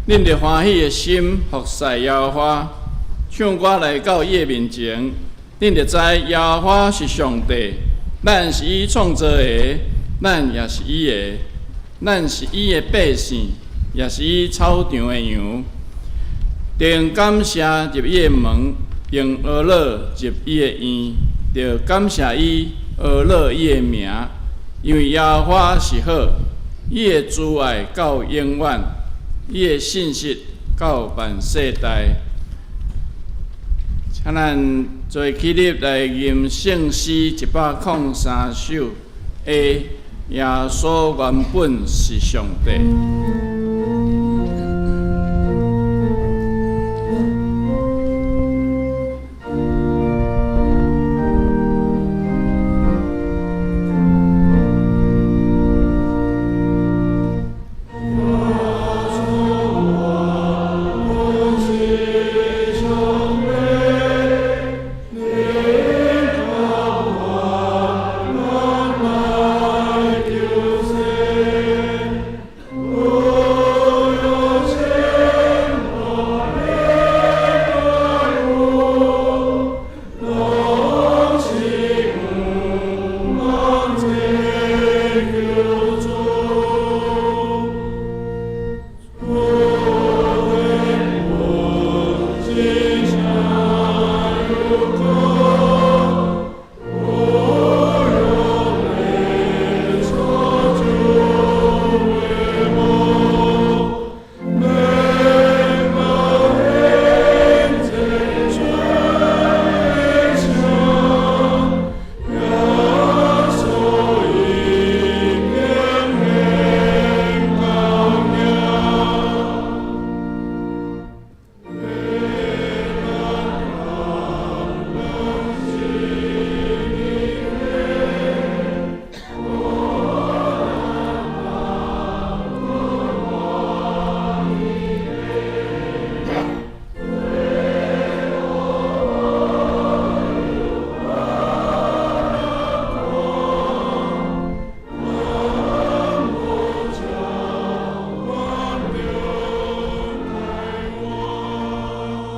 恁著歡喜的心服侍耶和華，唱歌來到伊的面前。恁著知耶和華是上帝，咱是伊創造的，咱也是伊的，咱是伊的百姓，也是伊草場的羊。著用感謝入伊的門，用呵咾入伊的院，著感謝伊，呵咾伊的名，因為耶和華是好，伊的慈愛到永遠。伊的信實到萬世代。請咱做起立來吟聖詩103首。A 耶穌原本是上帝。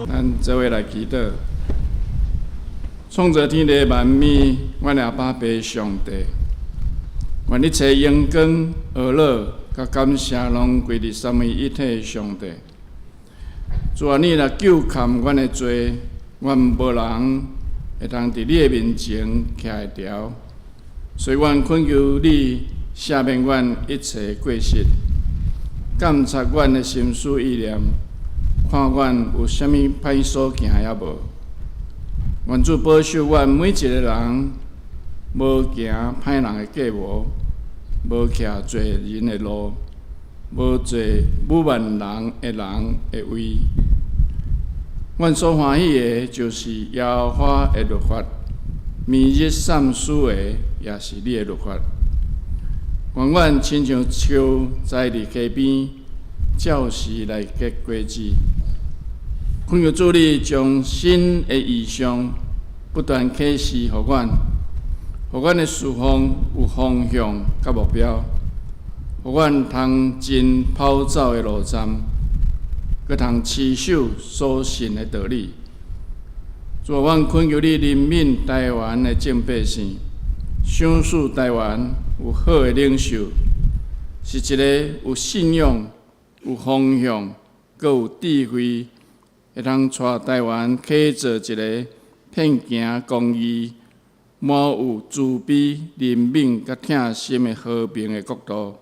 咱做伙來祈禱，創造天地萬物，阮阿爸父上帝，願一切榮光、呵咾、佮感謝，攏歸佇三位一體上帝。主啊，你若究勘阮的罪，阮無人會當佇你的面前徛會牢，所以阮懇求你赦免阮一切過失，監察阮的心思意念。看阮有啥物歹所行抑無？願主保守阮每一個人，無行歹人的計謀，無徛罪人的路，無坐侮慢人的人的位。阮所歡喜的，就是耶和華的律法；暝日散思的，也是你的律法。願阮親像樹栽佇溪邊，照時來結果子。懇求主你將新的異象不斷啟示予阮，予阮的事奉有方向佮目標，予阮通盡跑走的路站，閣通持守所信的道理。主啊，阮懇求你憐憫台灣的眾百姓，賞賜台灣有好的領袖，是一个有信仰、有方向、閣有智慧，會當帶台灣締造一个遍行公義、滿有慈悲、憐憫佮疼心的和平的國度。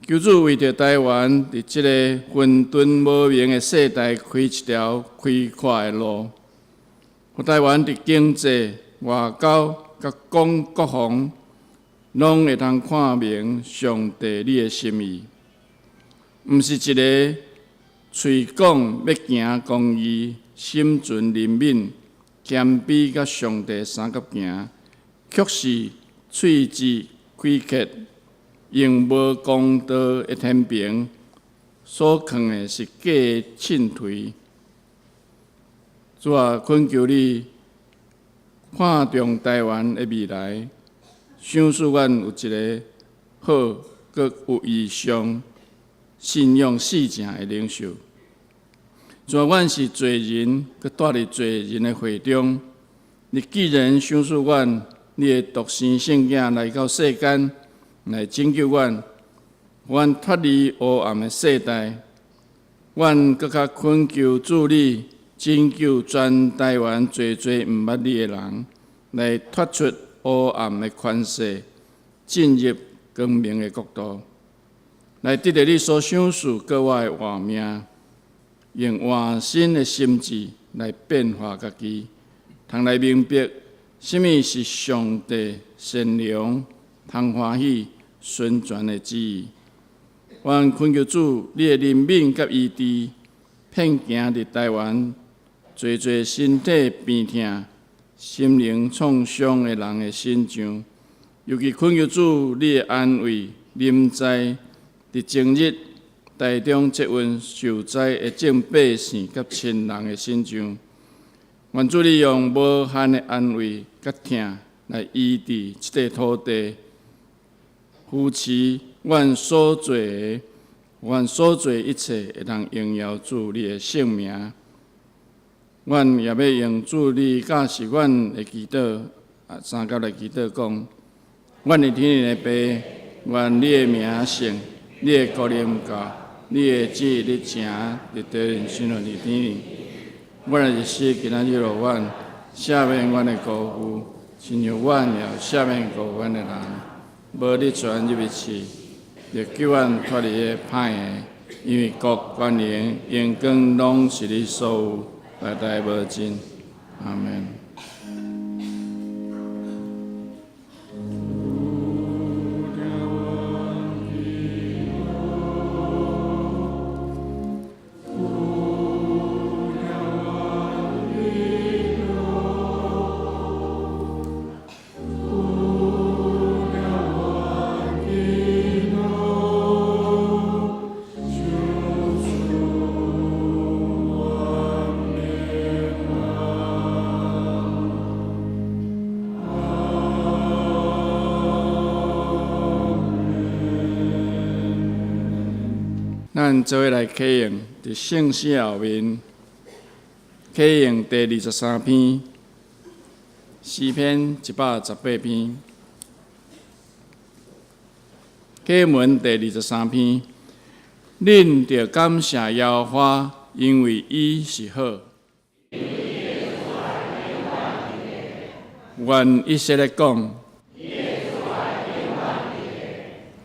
求主為著台灣佇這个混沌無明的世代開一條開闊的路，予台灣佇經濟、外交佮國防攏會當看明上帝你的心意，毋是一个喙講欲行公義、心存憐憫、謙卑佮上帝相佮行，卻是喙舌虧缺，用無公道的天平所囥的是假的秤槌。主啊，懇求你看重台灣的未來，賞賜阮有一个好、閣有異象、信仰四正的領袖。主啊，阮是罪人，閣蹛佇罪人的會中。你既然賞賜阮，你的獨生聖囝來到世間來拯救阮，阮脫離黑暗的世代。阮閣較懇求主你拯救全台灣濟濟毋捌你的人，來脫出黑暗的權勢，進入光明的國度，來得著你所賞賜予我的活命，用換新的心志來變化家己，通來明白啥物是上帝善良、通歡喜、純全的旨意。阮懇求主，你的憐憫佮醫治，遍行佇台灣，濟濟身體病痛、心靈創傷的人的身上，尤其懇求主，你的安慰、臨在佇前日台中捷運受災的眾百姓佮親人的身上。願主你用無限的安慰佮疼來醫治這塊土地，扶持阮所做的，阮所做一切會當榮耀主你的聖名。阮也欲用主你教示阮的祈禱，相佮來祈禱講：阮佇天頂的父，願你的名聖，你的國臨到，你的旨意行佇地上，親像佇天頂。阮的日食今仔日予阮，赦免阮的過負，親像阮也赦免過阮的人。無你帶阮入去試，著救阮脫離彼歹的，因為國、權能、榮光攏是你所有，代代無盡。阿們。咱做伙來啟用，佇聖詩後面啟用第23篇，詩篇118篇，啟文第23篇，恁著感謝耶和華，因為伊是好。願以色列講，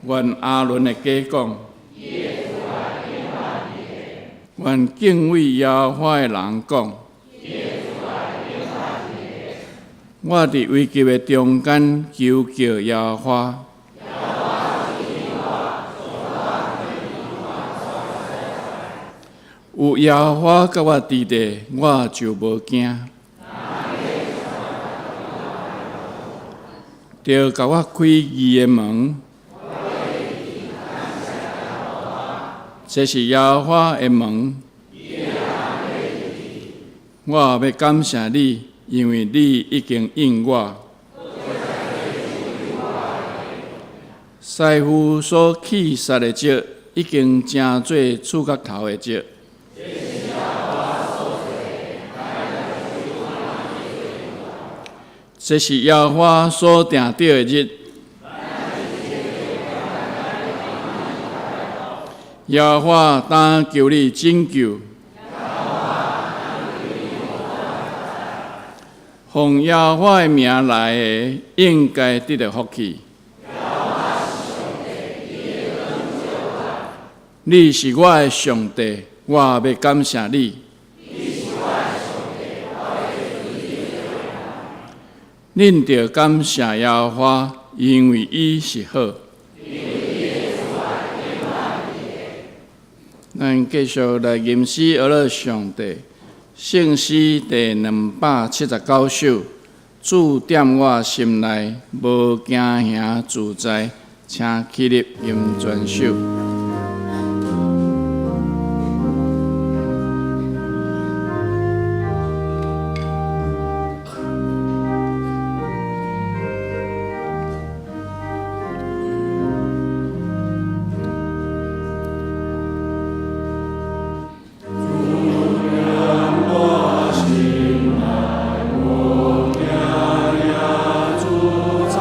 願亞倫的家講，願敬畏耶和華的人講。我佇危急的中間求告耶和華。有耶和華佮我佇咧，我就無驚。著共我開義的門，這是耶和華的門。我欲感謝你，因為你已經應我。師傅所棄殺的石，已經成做厝角頭的石。這是耶和華所定的日，耶和華當求你拯救，奉耶和華的名來的，應該得著福氣。你是我的上帝，我欲感謝你。恁著感謝耶和華，因為伊是好。咱繼續來吟詩呵咾上帝，聖詩第279首，主踮我心內，無驚行自在，請起立吟全首。主踮我心內，無驚行自在。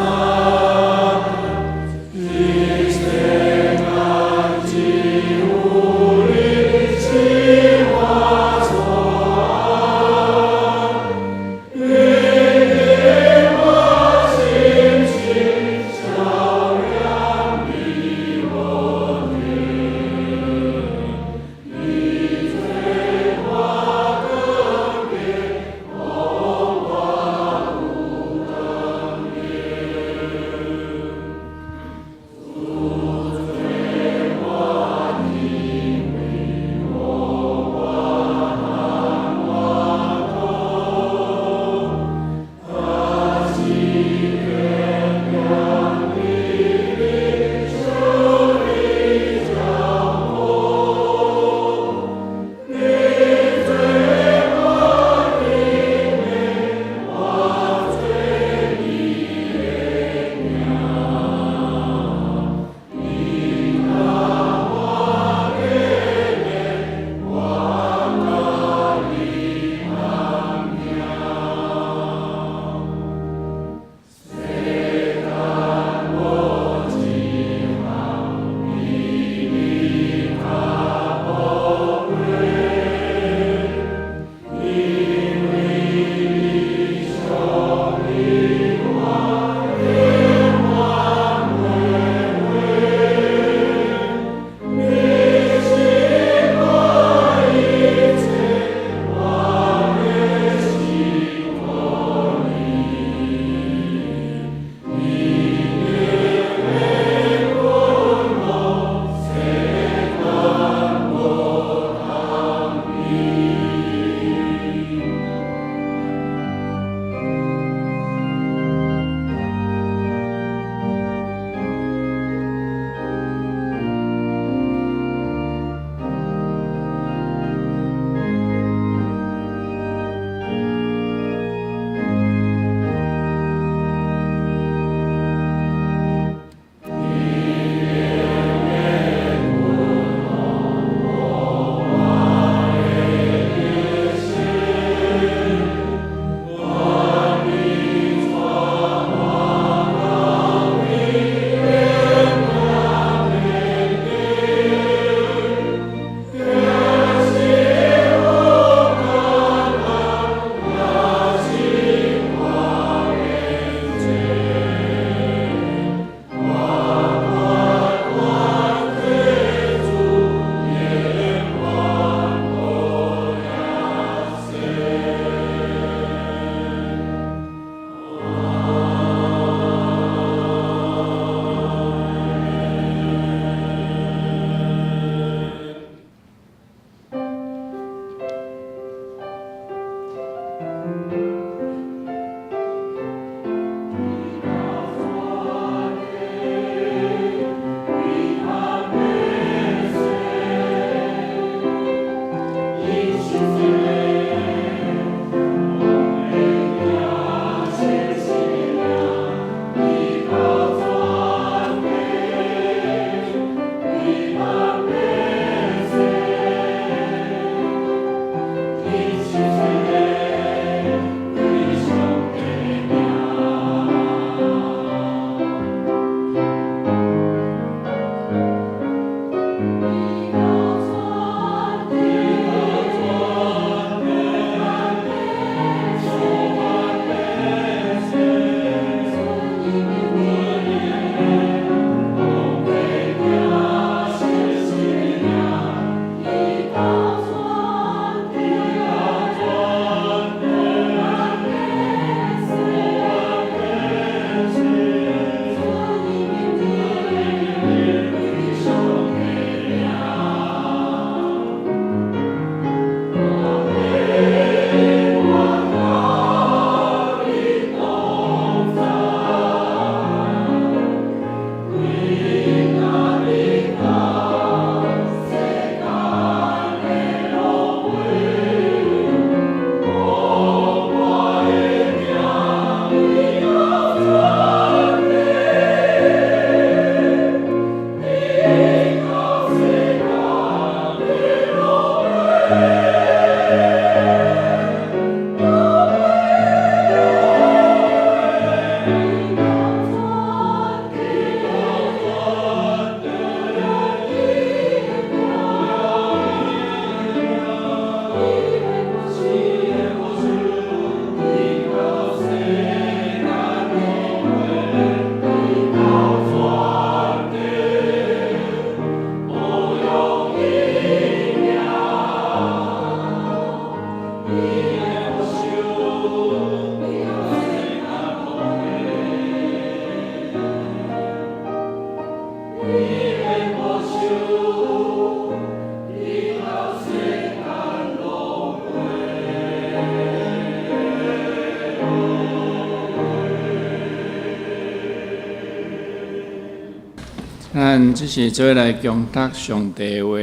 咱這是做來共讀上帝話，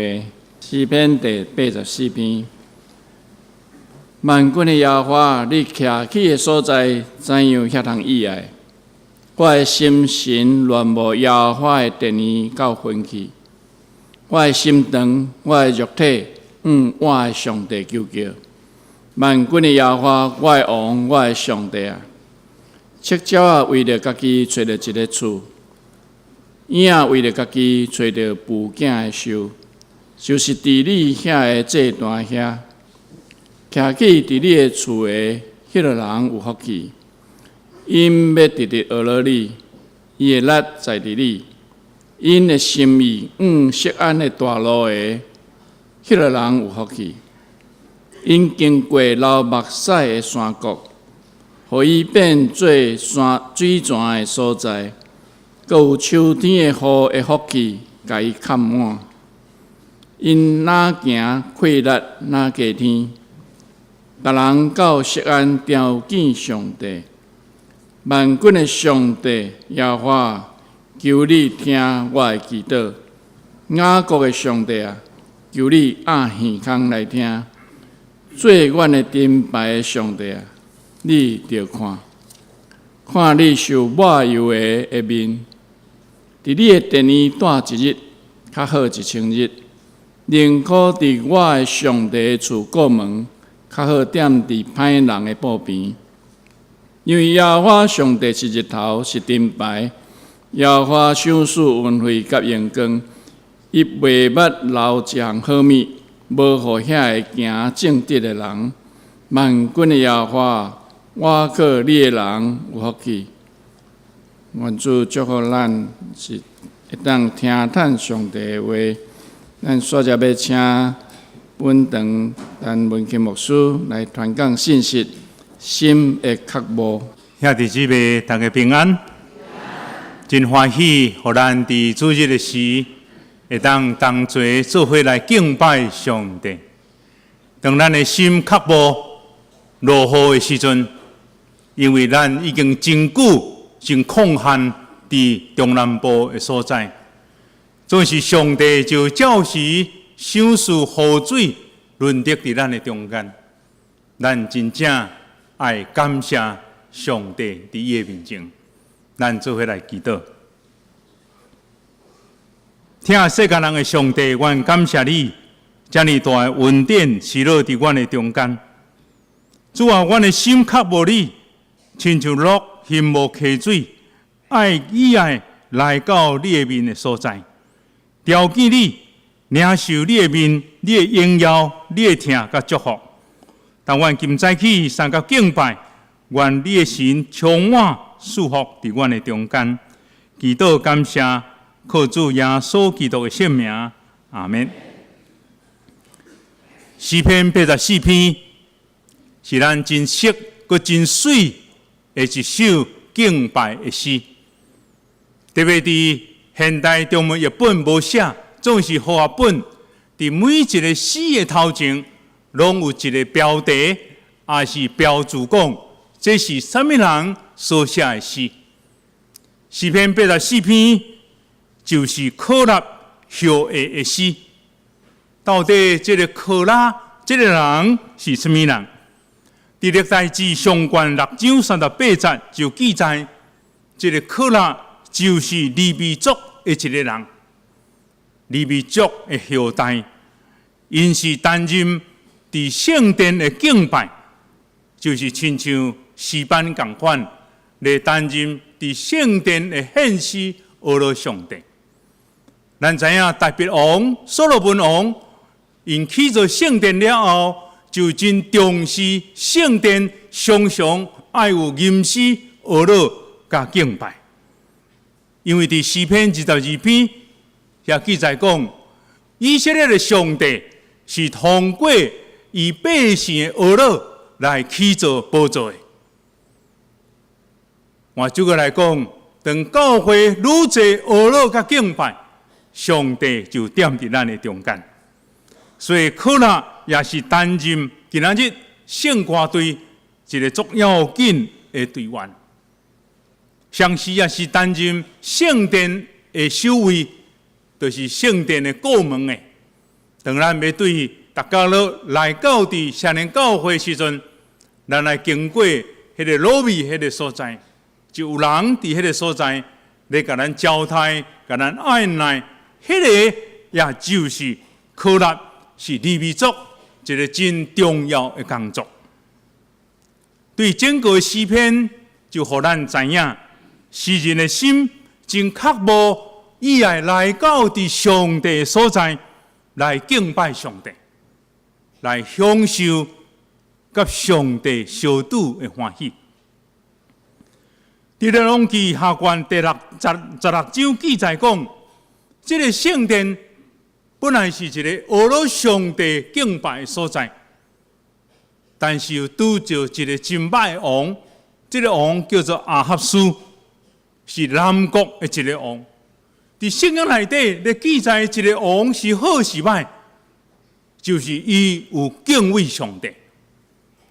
詩篇第84篇。萬軍的耶和華，你徛起的所在，怎樣遐通意愛？我的心神戀慕耶和華的殿宇到昏去，我的心腸，我的肉體，向我的上帝求叫。萬軍的耶和華，我的王，我的上帝啊！赤鳥仔為著家己揣著一个厝，鷹仔為著家己揣著孵囝的岫，就是佇你遐个祭壇遐，徛起佇你的厝的彼个人有福氣。𪜶欲直直呵咾你，伊的力在佇你，𪜶的心意向錫安的大路的彼个人有福氣。𪜶經過流目屎的山谷，予伊變做山水泉的所在，閣有秋天的雨的福氣，共伊崁滿。𪜶若行氣力，若過天，帶人到錫安朝見上帝。萬軍的上帝耶和華，求你聽我的祈禱。雅各的上帝啊，求你掩耳孔來聽。做阮的盾牌的上帝啊，你著看，看你受抹油的的面，佇你的殿裡蹛一日，較好一千日。寧可佇我的上帝的厝顧門，較好踮佇歹人的布棚。因為耶和華上帝是日頭，是盾牌。耶和華賞賜恩惠佮榮光，伊袂捌留一項好物，無予遐个行正直的人。萬軍的耶和華，倚靠你的人有福氣。願主祝福咱是會當聽趁上帝的話。咱煞才欲請本堂陳文慶牧師來傳講信息，心的渴慕。兄弟姊妹，大家平安。真歡喜，予咱佇主日的時，會當同齊做伙來敬拜上帝。當咱的心渴慕落雨的時陣，因為咱已經真久真曠旱佇中南部的所在，總是上帝就照時賞賜雨水，輪得佇咱的中間。咱真正愛感謝上帝佇伊的面前，咱做伙來祈禱。疼世間人的上帝，阮感謝你，遮爾大的恩典賜落佇阮的中間。主啊，阮的心渴慕你，親像鹿欣慕溪水，愛意愛來到你的面的所在，朝見你，領受你的面，你的榮耀，你的疼佮祝福。當阮今早起三佮敬拜，願你的神充滿賜福佇阮的中間。祈禱感謝，靠主耶穌基督的聖名，阿們。詩篇八十四篇是咱真熟、閣真媠的一首敬拜的詩。特別佇現代中文譯本無寫，總是和合本佇每一个詩的頭前，攏有一个標題，抑是標註講這是啥物人所寫的詩。詩篇八十四篇就是可拉後裔的詩。到底這个可拉這个人是啥物人？佇歷代志上卷6章38節就記載，這个可拉就是利未族的一个人。利未族的後代，𪜶是擔任佇聖殿的敬拜，就是親像詩班仝款，來擔任佇聖殿的獻詩，呵咾上帝。咱知影大衛王、所羅門王，𪜶起造聖殿了後，就真重視聖殿，常常愛有吟詩、呵咾佮敬拜。因為佇詩篇22篇也記載講，以色列的上帝是通過伊百姓的呵咾來起造寶座的。換句話來講，當教會愈濟呵咾佮敬拜，上帝就踮佇咱的中間。所以可拉也是擔任今仔日聖歌隊一个足要緊的隊員，同時也是擔任聖殿的守衛。就是聖殿的過門的。當咱欲對逐家樂來到佇聖靈教會時陣，咱來經過彼個 lobby 彼個所在，就有人佇彼個所在來共咱招待，共咱按捺，彼個也就是科勒，是利未族一个真重要的工作。對整個詩篇，就予咱知影，詩人的心真渴慕，伊愛來到佇上帝所在來敬拜上帝，來享受佮上帝相拄的歡喜。佇列王紀下卷第六十十六章記載講，這个聖殿本來是一个呵咾上帝敬拜的所在，但是又拄著一个真歹的王，這个王叫做亞哈斯，是南國的一个王。佇聖經內底咧記載一个王是好是歹，就是伊有敬畏上帝。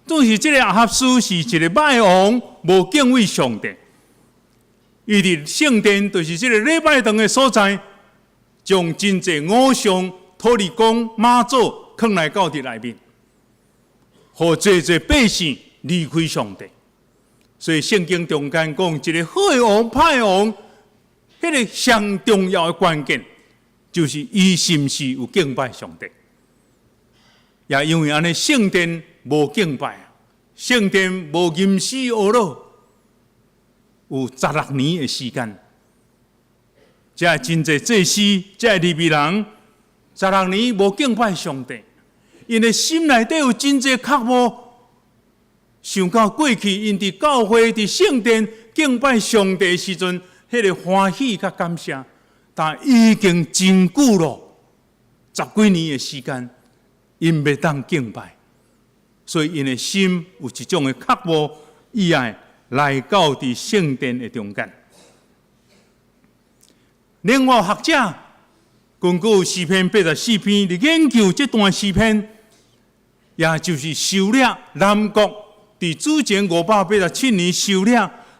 總是這个亞哈斯是一个歹王，無敬畏上帝。伊佇聖殿，就是這个禮拜堂的所在，將真濟偶像、土地公、媽祖囥來到佇內面，予濟濟百姓離開上帝。所以聖經中間講，一个好的王、歹王，彼个上重要的關鍵，就是伊是毋是有敬拜上帝。也因為按呢，聖殿無敬拜，聖殿無吟詩呵咾，有十六年的時間。這真濟祭司，這利未人，十六年無敬拜上帝，𪜶的心內底有真濟渴慕，想到過去𪜶佇教會、佇聖殿敬拜上帝的時陣，彼个歡喜佮感謝，但已經真久咯，十幾年的時間，𪜶袂當敬拜，所以𪜶的心有一種的渴慕，伊愛來到佇聖殿的中間。另外，學者根據詩篇八十四篇來研究這段詩篇，也就是收掠南國佇主前587年收掠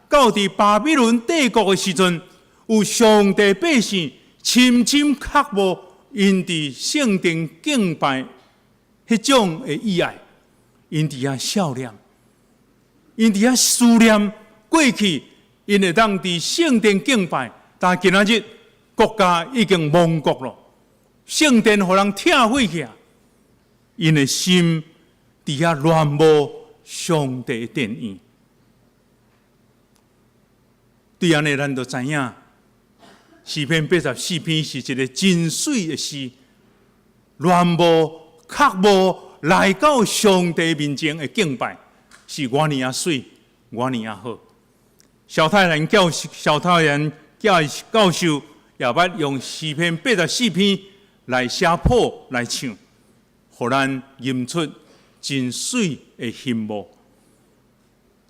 到佇巴比倫帝國的時陣，有上帝百姓深深渴慕𪜶佇聖殿敬拜彼種的意愛，𪜶佇遐數念，𪜶佇遐思念過去，𪜶會當佇聖殿敬拜，但今仔日國家已經亡國咯，聖殿予人拆毀去啊！𪜶的心佇遐戀慕上帝的殿院。對按呢，咱就知影，詩篇八十四篇是一个真媠的詩，戀慕、渴慕來到上帝面前的敬拜，是偌爾仔媠，偌爾仔好。蕭泰然教授，蕭泰然教教授也捌用詩篇八十四篇來寫譜來唱，予咱吟出真媠的欣慕。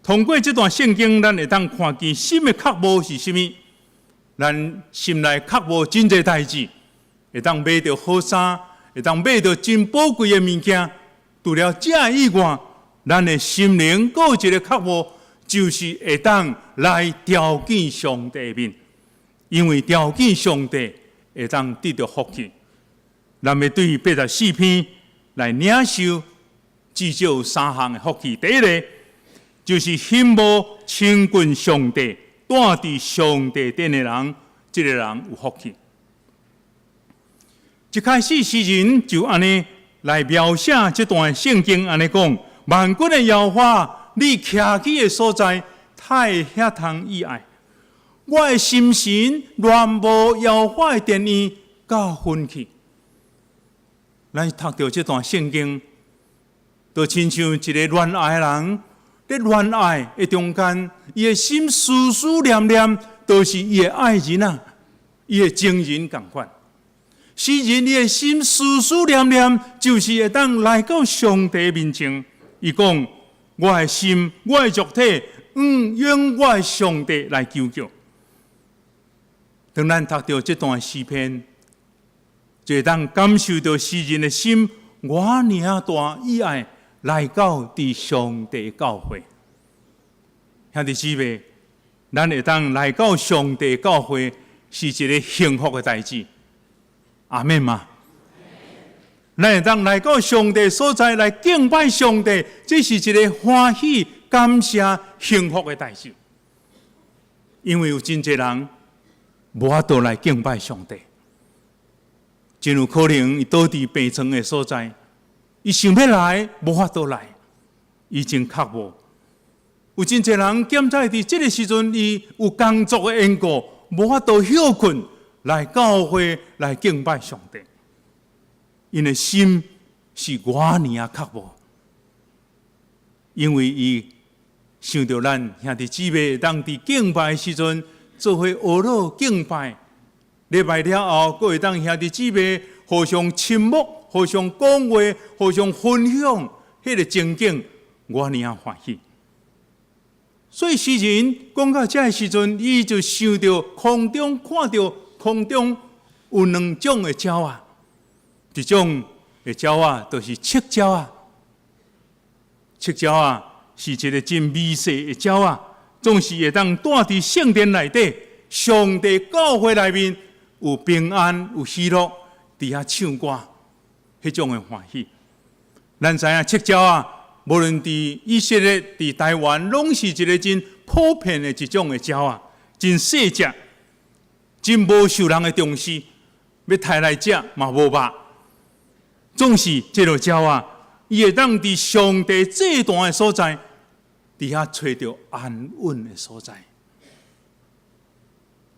通過這段聖經，咱會當看見心的渴慕是啥物。咱心內渴慕真濟代誌，會當買著好衫，會當買著真寶貴的物件。除了這以外，咱的心靈閣有一个渴慕，就是會當來朝見上帝面。因為朝見上帝會當得著福氣。咱欲對八十四篇來領受至少有三項的福氣。第一个就是欣慕親近上帝、蹛佇上帝殿的人，這个人有福氣。一開始詩人就按呢來描寫這段聖經，按呢講：萬軍的耶和華，你徛起的所在，太遐通意愛。我的心神戀慕耶和華的殿院，到昏去。咱讀著這段聖經，就親像一个戀愛的人，佇戀愛的中間，伊的心思思念念，都是伊的愛人啊，伊的情人仝款。詩人伊的心思思念念，就是會當來到上帝面前。伊講：我的心，我的肉體，向我的上帝來求叫。當咱讀著這段詩篇，就會當感受著詩人的心，偌爾大意愛來到佇上帝教會。兄弟姊妹，咱會當來到上帝教會，是一个幸福的代誌。阿們嗎？咱會當來到上帝所在來敬拜上帝，這是一個歡喜、感謝、幸福的代誌。因為有真濟人無法度來敬拜上帝，真有可能伊倒佇病床的所在，伊想欲來無法度來，伊真渴慕。有真濟人現在佇這个時陣，伊有工作的緣故，無法度歇睏來教會來敬拜上帝。𪜶的心是偌爾仔渴慕，因為伊想著咱兄弟姊妹會當佇敬拜的時陣做伙學樂敬拜，禮拜了後，閣會當兄弟姊妹互相親睦、互相講話、互相分享，彼個情景偌爾仔歡喜。所以詩人講到這个時陣，伊就想著空中看著空中有兩種的鳥仔，一種的鳥仔就是赤鳥仔，赤鳥仔是一个真微細的鳥仔，總是會當蹛佇聖殿內底，上帝教會內面有平安、有喜樂，佇遐唱歌，彼種的歡喜。咱知影赤鳥仔，無論佇以色列、佇台灣，攏是一個真普遍的一種的鳥仔，真細隻，真無受人的重視，欲刣來食嘛無肉。總是這个鳥仔，伊會當佇上帝祭壇的所在，佇遐揣著安穩的所在。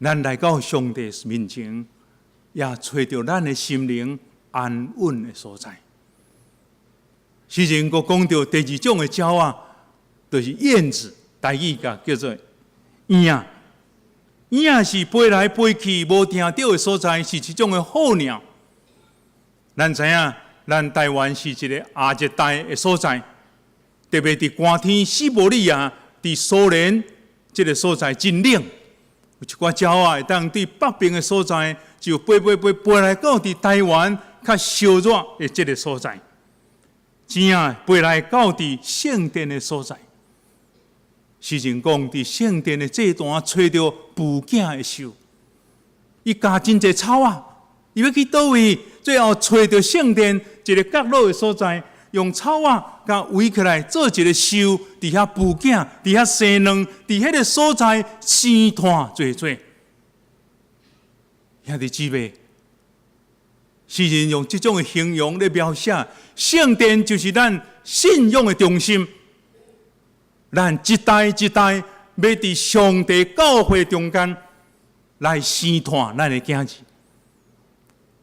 咱來到上帝面前，也揣著咱的心靈安穩的所在。詩人閣講著第二種的鳥仔，就是燕子，台語共叫做燕仔。燕仔是飛來飛去無定著的所在，是一種的候鳥。咱知影，咱台灣是一个亞熱帶的所在，特別佇寒天，西伯利亞佇蘇聯這个所在真冷，有一寡鳥仔會當佇北邊的所在就飛飛飛飛來到佇台灣較燒熱的這个所在，鳥仔飛來到佇聖殿的所在。詩人講，佇聖殿的祭壇揣著哺囝的獸，伊咬真濟草仔，伊欲去佗位？最後揣著聖殿一个角落的所在，用草仔共圍起來做一个獸，佇遐哺囝，佇遐生卵，佇彼个所在生湠濟濟。兄弟姊妹，詩人用這種的形容來描寫聖殿，就是咱信仰的中心。咱一代一代欲佇上帝教會中間來生湠咱的囝兒。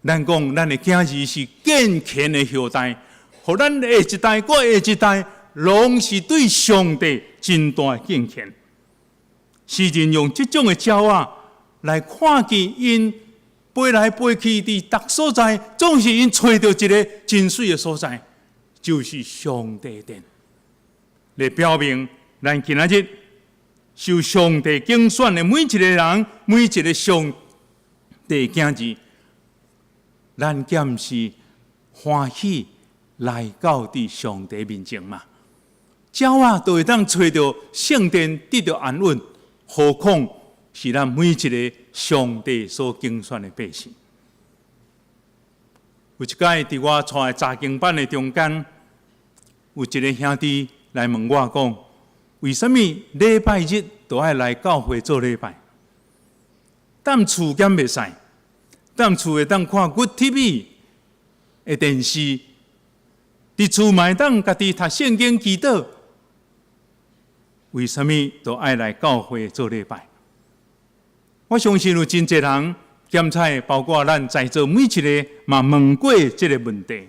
咱講咱的囝兒是敬虔的後代，予咱下一代閣下一代，攏是對上帝真大的敬虔。詩人用這種的鳥仔來看見𪜶飛來飛去佇逐所在，總是𪜶揣著一个真媠的所在，就是上帝殿，來表明咱今仔日受上帝揀選的每一个人，每一个上帝囝兒，咱敢是歡喜來到佇上帝面前嘛？鳥仔都會當揣著聖殿得著安穩，何況是咱每一个上帝所揀選的百姓。有一擺佇我帶查經班的中間，有一个兄弟來問我講：為啥物禮拜日都愛來教會做禮拜？踮厝敢袂使？踮厝會當看 Good TV 的電視，佇厝嘛會當家己讀聖經祈禱。為啥物都愛來教會做禮拜？我相信有真濟人，兼且包括咱在座每一个，嘛問過這个問題。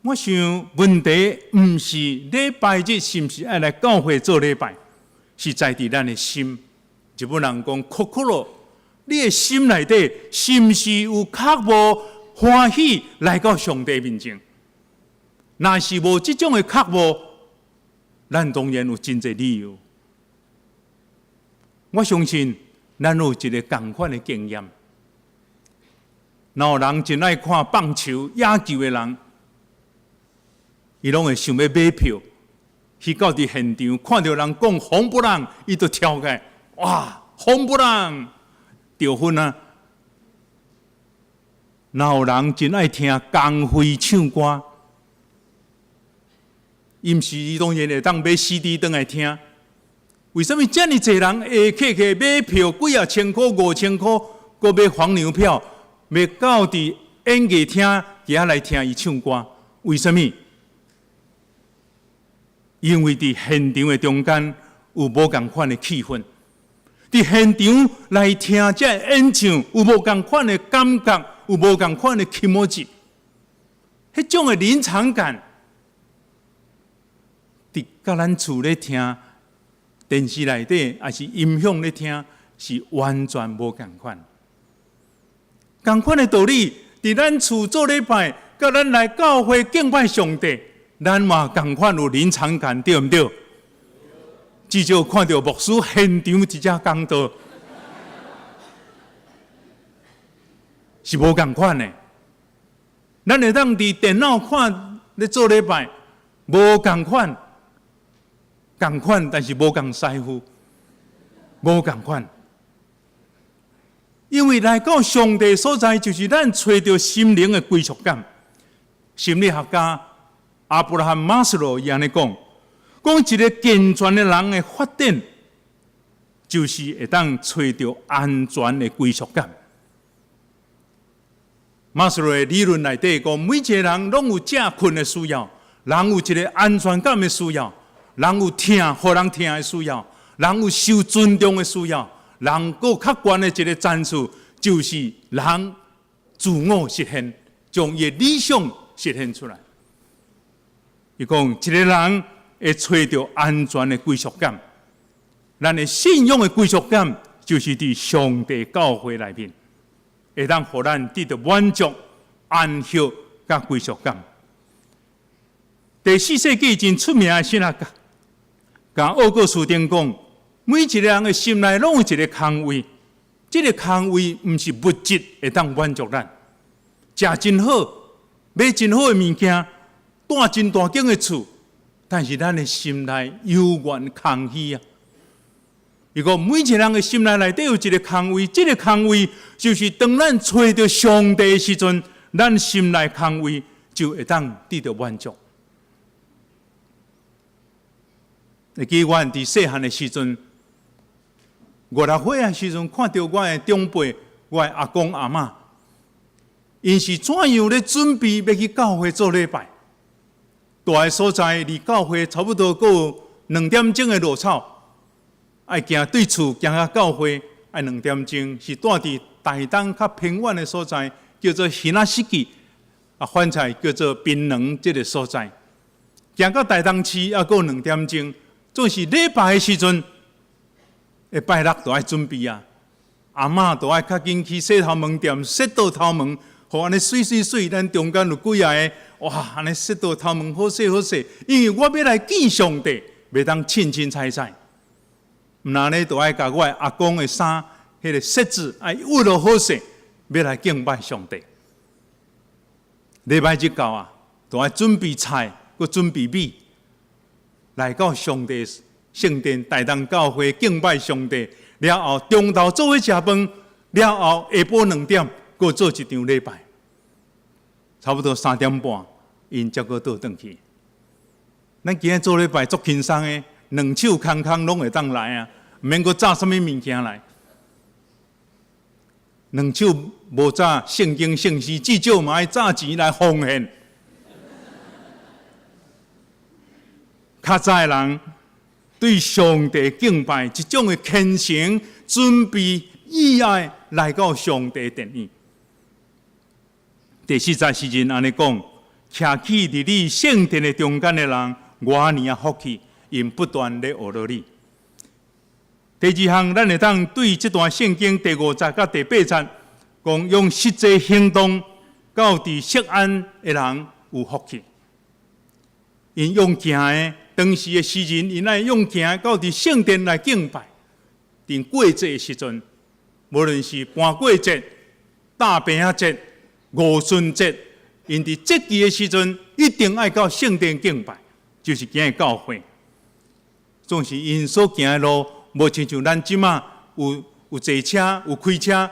我想問題毋是禮拜日是毋是愛來教會做禮拜，是在佇咱的心。日本人講，心，你的心內底是毋是有渴慕歡喜來到上帝面前？若是無這種的渴慕，咱當然有真濟理由。我相信咱有一个仝款的經驗。若有人真愛看棒球、野球的人，伊攏會想欲買票，去到佇現場看著人講紅不讓，伊就跳起來，哇，紅不讓，得分啊！若有人真愛聽江蕙唱歌，伊毋是伊當然會當買 CD 轉來聽。為啥物遮爾濟人會客客買票幾仔千箍、5000箍，閣買黃牛票，欲到佇演藝廳遐來聽伊唱歌？為啥物？因為佇現場的中間有無仝款的氣氛，佇現場來聽這个演唱有無仝款的感覺，有無仝款的気持ち，彼種的臨場感，佇佮咱厝咧聽電視內底，抑是音響咧聽，是完全無仝款。仝款的道理，佇咱厝做禮拜，佮咱來教會敬拜上帝，咱嘛仝款有臨場感，對毋對？至少看著牧師現場一隻講道，是無仝款的。咱會當佇電腦看咧做禮拜，無仝款，仝款，但是無仝師傅，無仝款。因為來到上帝所在，就是咱揣著心靈的歸屬感。心理學家亞伯拉罕馬斯洛伊按呢講，講一個健全的人的發展，就是會當揣著安全的歸屬感。馬斯洛的理論內底講，每一個人攏有食睏的需要，人有一個安全感的需要，人有疼予人疼的需要，人有受尊重的需要，人閣較懸的一個層次，就是人自我實現，將伊的理想實現出來。伊講一個人會揣著安全的歸屬感，咱的信仰的歸屬感，就是佇上帝教會內面，會當予咱得著滿足、安息佮歸屬感。第四世紀真出名的神學家，共奧古斯丁講，每一個人的心內攏有一个空位，這个空位毋是物質會當滿足咱，食真好，買真好的物件，住真大間的厝，但是咱的心內猶原空虛啊！如果每一個人的心內內底有一个空位，這个空位就是當咱揣著上帝的時陣，咱心內空位就會當得著滿足。會記我佇細漢的時陣，五六歲的時陣，看著我的長輩，我的阿公阿嬤，𪜶是怎樣咧準備欲去教會做禮拜？蹛的所在離教會差不多閣有2點鐘的路草，愛行對厝行到教會愛兩點鐘，是蹛佇台東較偏遠的所在，叫做彼仔四季，啊，反菜叫做檳榔這个所在。行到台東市猶閣有兩點鐘，總是禮拜的時陣，禮拜六就愛準備啊，阿嬤就愛較緊去洗頭毛店，洗倒頭毛，予按呢媠媠媠，咱中間有幾仔个，哇，按呢洗倒頭毛好勢好勢，因為我欲來見上帝，袂當凊凊彩彩，毋然呢，就愛共我的阿公的衫，彼个恤子愛熨落好勢，欲來敬拜上帝。禮拜日到啊，就愛準備菜，閣準備米，來到上帝聖殿，台東教會敬拜上帝。了後，中晝做伙食飯，了後下晡2點，閣做一場禮拜，差不多3點半，𪜶才閣倒轉去。咱今仔做禮拜足輕鬆的，兩手空空攏會當來啊，毋免閣紮啥物物件來。兩手無紮聖經聖詩，至少嘛愛紮錢來奉獻。較早的人對上帝敬拜，這種的虔誠、準備、意愛來到上帝殿裡。第四節詩人按呢講：徛起佇你聖殿的中間的人，偌爾仔福氣，𪜶不斷咧學著你。第二項，咱會當對這段聖經第五節佮第八節講，用實際行動到佇錫安的人有福氣。𪜶用行的，當時的詩人，𪜶愛用行的到佇聖殿來敬拜。佇過節的時陣，無論是盤粿節、大餅仔節、五旬節，𪜶佇節期的時陣，一定愛到聖殿敬拜，就是行去教會。總是𪜶所行的路，無親像咱這馬有坐車、有開車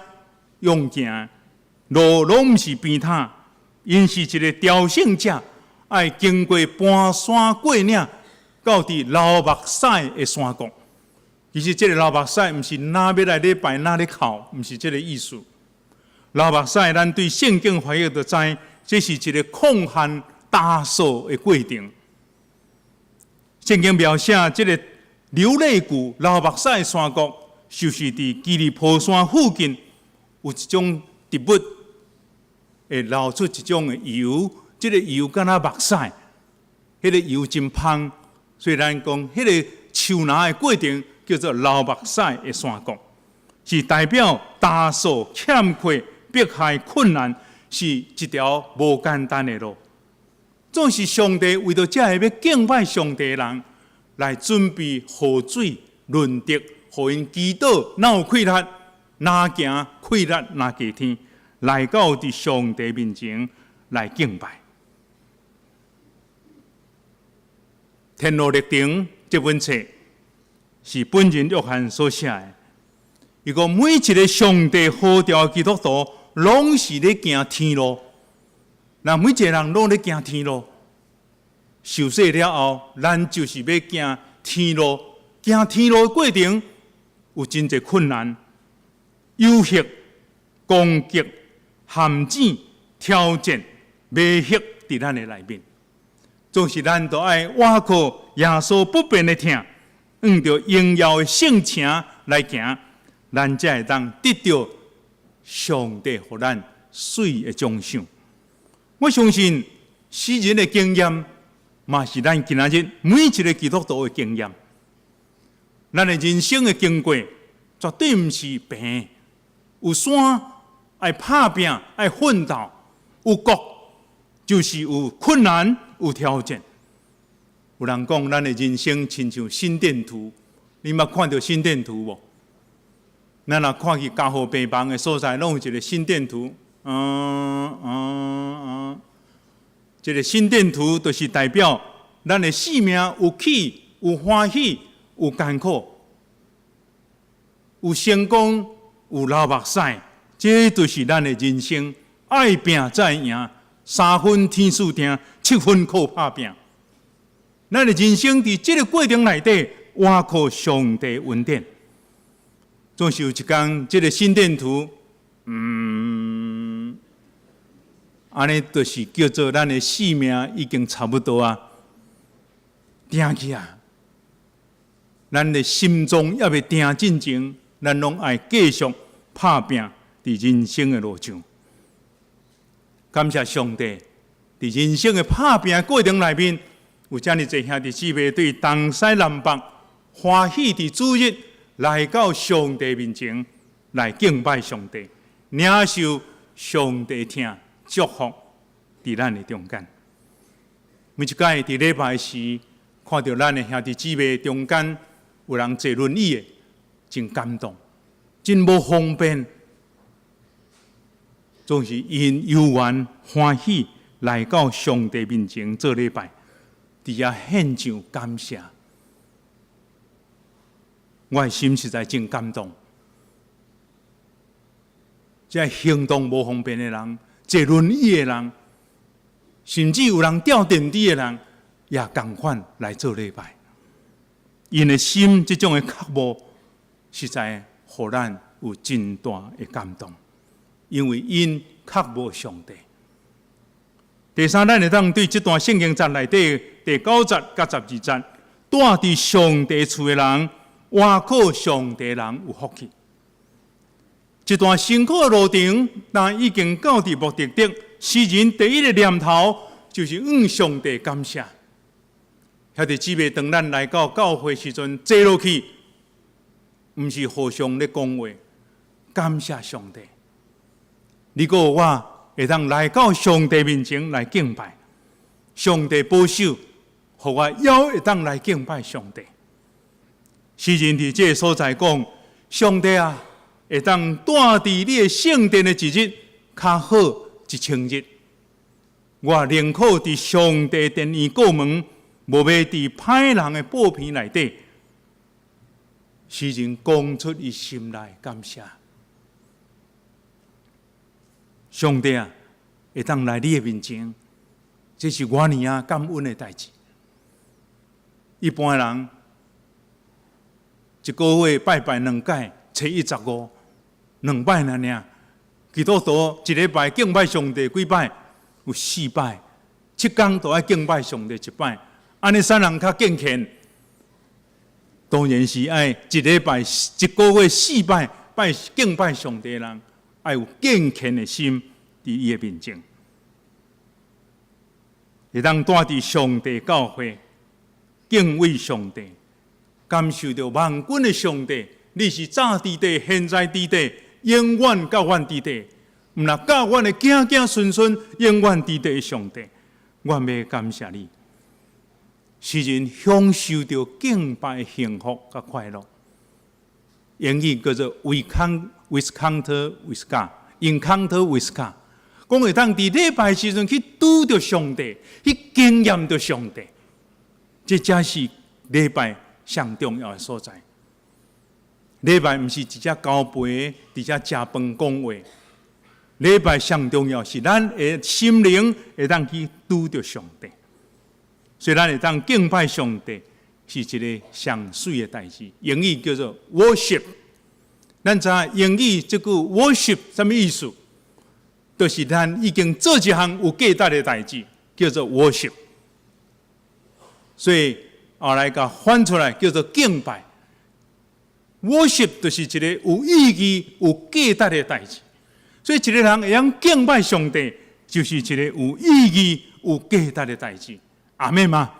用行。路攏毋是平坦，𪜶是一个朝聖者，愛經過盤山過嶺，到佇流目屎的山谷。其實這个流目屎毋是若欲來禮拜若咧哭，毋是這个意思。流目屎，咱對聖經翻譯就知，這是一個曠旱焦燥的過程。聖經描寫這个流淚谷、流目屎的山谷，就是佇基利波山附近有一種植物會流出一種的油，這个油敢若目屎，彼个油真芳，所以咱講彼个樹林的過程叫做流目屎的山谷，是代表焦燥、欠缺、迫害、困難，是一條無簡單的路。總是上帝為著這个欲敬拜上帝的人來準備雨水、潤澤，予𪜶祈禱，若有氣力，若行氣力若過天，來到佇上帝面前來敬拜。天路歷程這本冊是本仁約翰所寫的。伊講每一个上帝呼召的基督徒，攏是咧行天路。若每一个人攏咧行天路，受洗了後，咱就是欲行天路。行天路的過程有真濟困難、誘惑、攻擊、陷阱、挑戰、迷惑佇咱的內面。總是咱都愛倚靠耶穌不變的疼，按著榮耀的聖城來行，咱才會當得著上帝予咱媠的獎賞。我相信詩人的經驗，嘛是咱今仔日每一个基督徒的經驗。咱的人生的經過，絕對毋是平，有山愛拍拚，愛奮鬥，有谷就是有困難，有挑戰。有人講，咱的人生親像心電圖，你捌看著心電圖無？咱若看去加護病房的所在，攏有一个心電圖。嗯嗯嗯，這个心電圖就是代表咱的生命有起、有歡喜、有艱苦、有成功、有流目屎，這就是咱的人生。愛拚才會贏，三分天注定，七分靠拍拚。咱的人生佇這个過程內底，倚靠上帝恩典。總是有一工，這个心電圖，按呢就是叫做咱的生命已經差不多啊，定去啊。咱的心臟猶未定進前，咱攏愛繼續拍拚佇人生的路上。感謝上帝，佇人生的拍拚過程內面，有遮爾濟兄弟姊妹對東西南北歡喜佇主日來到上帝面前來敬拜上帝，領受上帝疼祝福佇咱的中間。每一擺佇禮拜時，看著咱的兄弟姊妹中間有人坐輪椅的，真感動，真無方便，總是𪜶猶原歡喜來到上帝面前做禮拜，佇遐獻上感謝。我的心實在真感動。這行動無方便的人，坐輪椅的人，甚至有人吊電池的人，也仝款來做禮拜。𪜶的心這種的渴慕，實在予咱有真大的感動，因為𪜶渴慕上帝。第三，咱會當對這段聖經節內底第九節佮十二節，住佇上帝厝的人，倚靠上帝的人有福氣。這段辛苦的路程，但已經到佇目的地。詩人第一个念頭就是向上帝感謝。兄弟姊妹，當咱來到教會時陣，坐落去，毋是互相咧講話，感謝上帝。你閣我會當來到上帝面前來敬拜，上帝保守，予我猶會當來敬拜上帝。詩人佇這个所在講：上帝啊，會當住佇你的聖殿的一日，較好一千日。我寧可佇上帝殿院過門，無欲佇歹人的布棚內底。詩人講出伊心內感謝。上帝啊，會當來你的面前，這是偌爾仔感恩的代誌。一般人一個月拜拜兩擺，初一十五兩擺爾爾。基督徒一禮拜敬拜上帝幾擺？有四擺，7工都愛敬拜上帝一擺。按呢啥人較敬虔？當然是愛一禮拜一個月四擺拜敬拜上帝的人，愛有敬虔的心佇伊的面前，會當蹛佇上帝教會，敬畏上帝，感受著萬軍的上帝，你是早佇地，現在佇地，永遠到遠佇地，毋但教阮的囝囝孫孫永遠佇地的上帝，我欲感謝你。詩人享受著敬拜幸福佮快樂。英語叫做 “We can with encounter with God”，encounter with God，講會當佇禮拜時陣去拄著上帝，去經驗著上帝，這才是禮拜上重要的所在。禮拜毋是佇遮交杯，佇遮食飯講話。禮拜上重要是咱的心靈會當去拄著上帝。所以咱會當敬拜上帝，是一个上媠的代誌。英語叫做 worship。咱知影英語這句 worship 啥物意思？就是咱已經做一項有價值的代誌，叫做 worship。所以後來共翻出來叫做敬拜。worship 就是一个有意義、有價值的代誌。所以一個人會曉敬拜上帝，就是一个有意義、有價值的代誌。阿們嗎？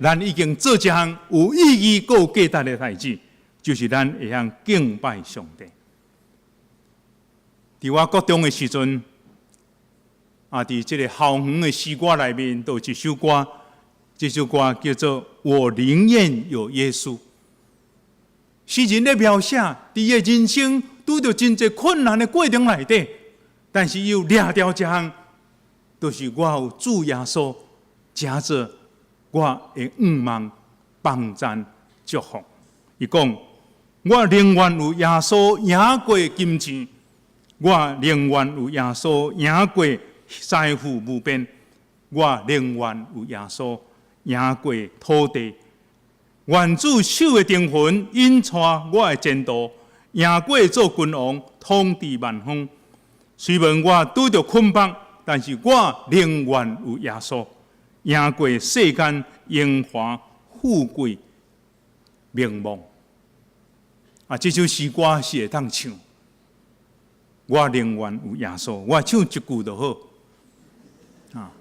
咱已經做一項有意義、閣有價值的代誌，就是咱會曉敬拜上帝。佇我國中的時陣，啊，佇這个校園的詩歌內面，都有一首歌，這首歌叫做《我寧願有耶穌》。詩人咧描寫，佇伊的人生拄著真濟困難的過程內底，但是伊有掠著一項，就是我有主耶穌，成做我的向望、幫贊、祝福。伊講：我寧願有耶穌贏過金錢，我寧願有耶穌贏過財富無邊，我寧願有耶穌贏過土地。願主手的天雲引帶我的前途，贏過做君王，統治萬方。雖然我拄著捆綁，但是我寧願有耶穌，贏過世間榮華富貴名望。啊，這首詩歌是會當唱。我寧願有耶穌，我唱一句就好。啊，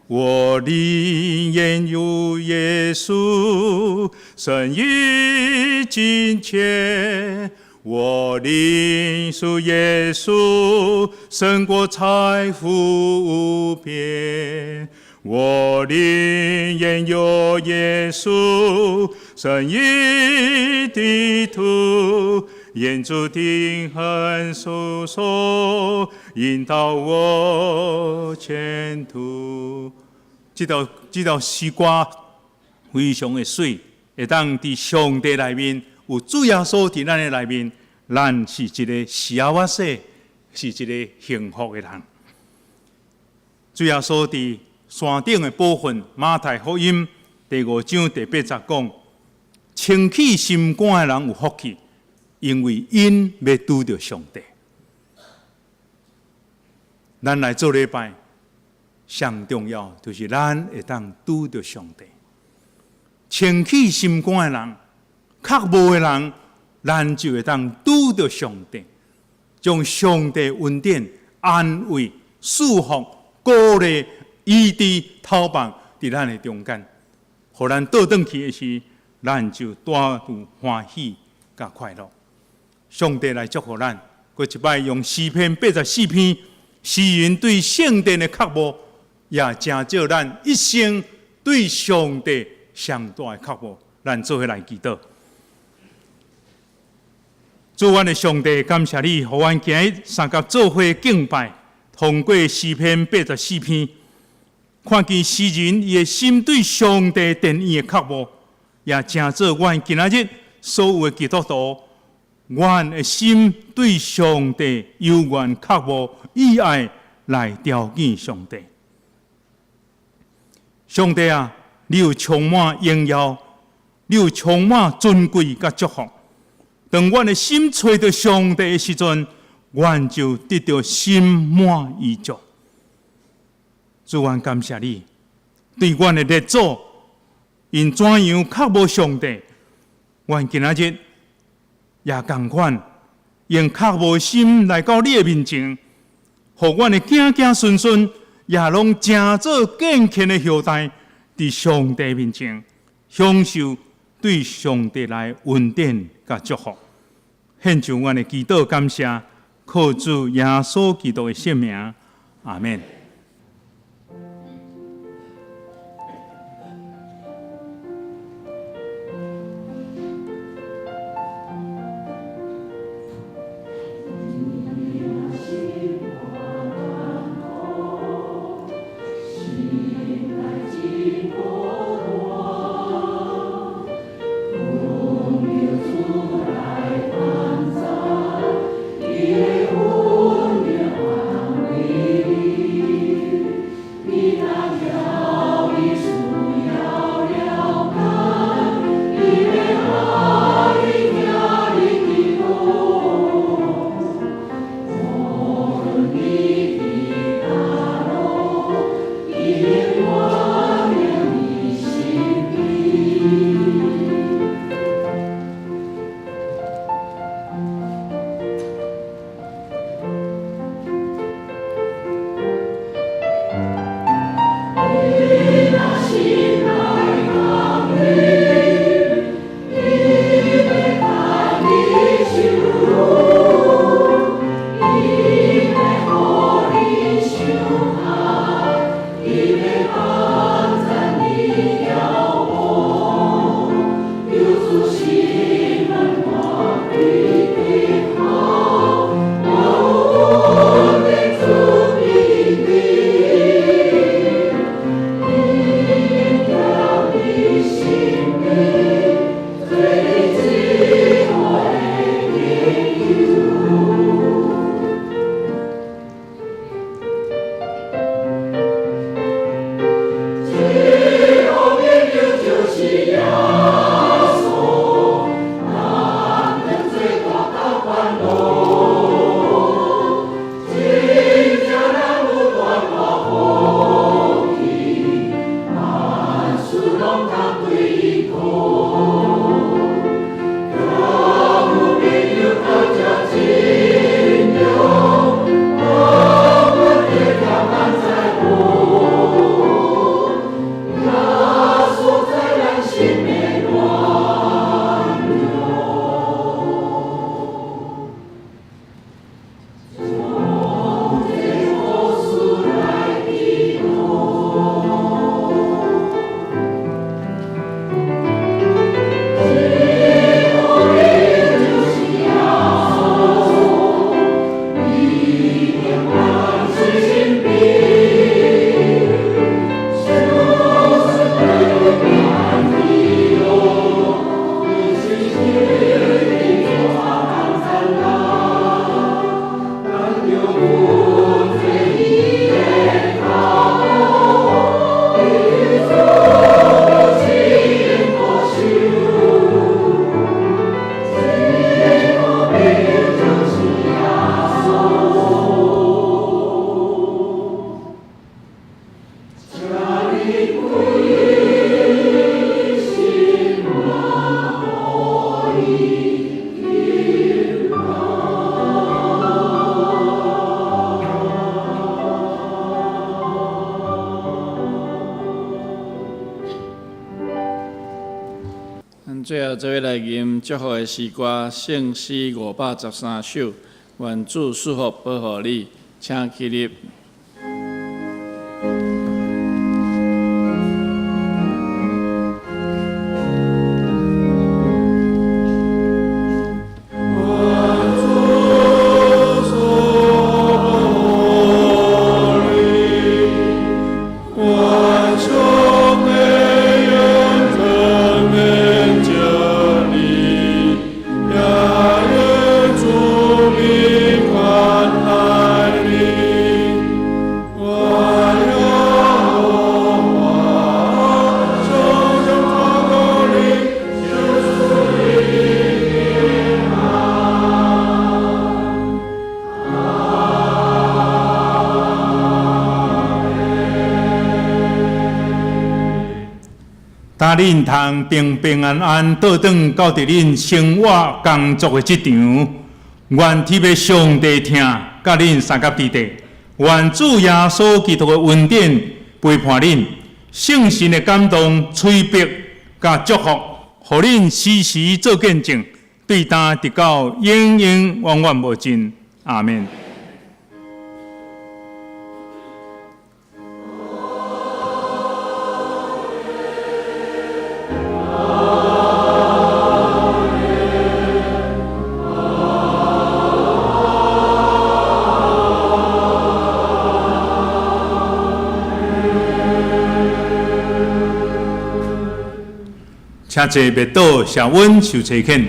我寧願有耶穌，勝於金錢。我寧屬耶穌，勝過財富無邊。我寧願有耶穌，勝於地土。願主定恆主手，引導我前途。這條詩歌非常的媠，會當佇上帝內面有主耶穌佇咱的內面，咱是一个幸せ，是一个幸福的人。主耶穌佇山頂的寶訓馬太福音第五章第八節講：清氣心肝的人有福氣，因為𪜶欲拄著上帝。咱來做禮拜，上重要就是咱會當拄著上帝。清氣心肝的人，渴慕的人，咱就會當拄著上帝，將上帝恩典、安慰、祝福、鼓勵、醫治、透放佇咱的中間，予咱倒轉去的時，咱就帶有歡喜佮快樂。上帝來祝福咱，閣一擺用詩篇84篇，詩人對聖殿的渴慕，也成就咱一生對上帝上大的渴慕。咱做伙來祈禱。主，阮的上帝，感謝你，予阮今日三佮做伙敬拜，通過詩篇八十四篇，看見詩人伊的心對上帝殿院的渴慕，也成做阮今仔日所有的基督徒。阮的心對上帝猶原渴慕，以愛來朝見上帝。上帝啊，你有充滿榮耀，你有充滿尊貴佮祝福。當阮的心揣著上帝的時陣，阮就得著心滿意足。主，阮感謝你，對阮的列祖，𪜶怎樣渴慕上帝，阮今仔日也仝款，用渴慕的心來到你的面前，予阮的囝囝孫孫也攏成做敬虔的後代，佇上帝面前享受對上帝來恩典佮祝福。獻上阮的祈禱感謝，靠主耶穌基督的聖名，阿們。最後，做伙來吟祝福的詩歌，聖詩513首，願主賜福保護你，請起立。耶。待恁通平平安安倒轉到佇恁生活工作的職場，願天父上帝疼佮恁相佮佇地，願主耶穌基督的恩典陪伴恁，聖神的感動、催逼佮祝福，予恁時時做見證，對今直到永永遠遠無盡。阿們。請坐，默禱，謝恩受差遣。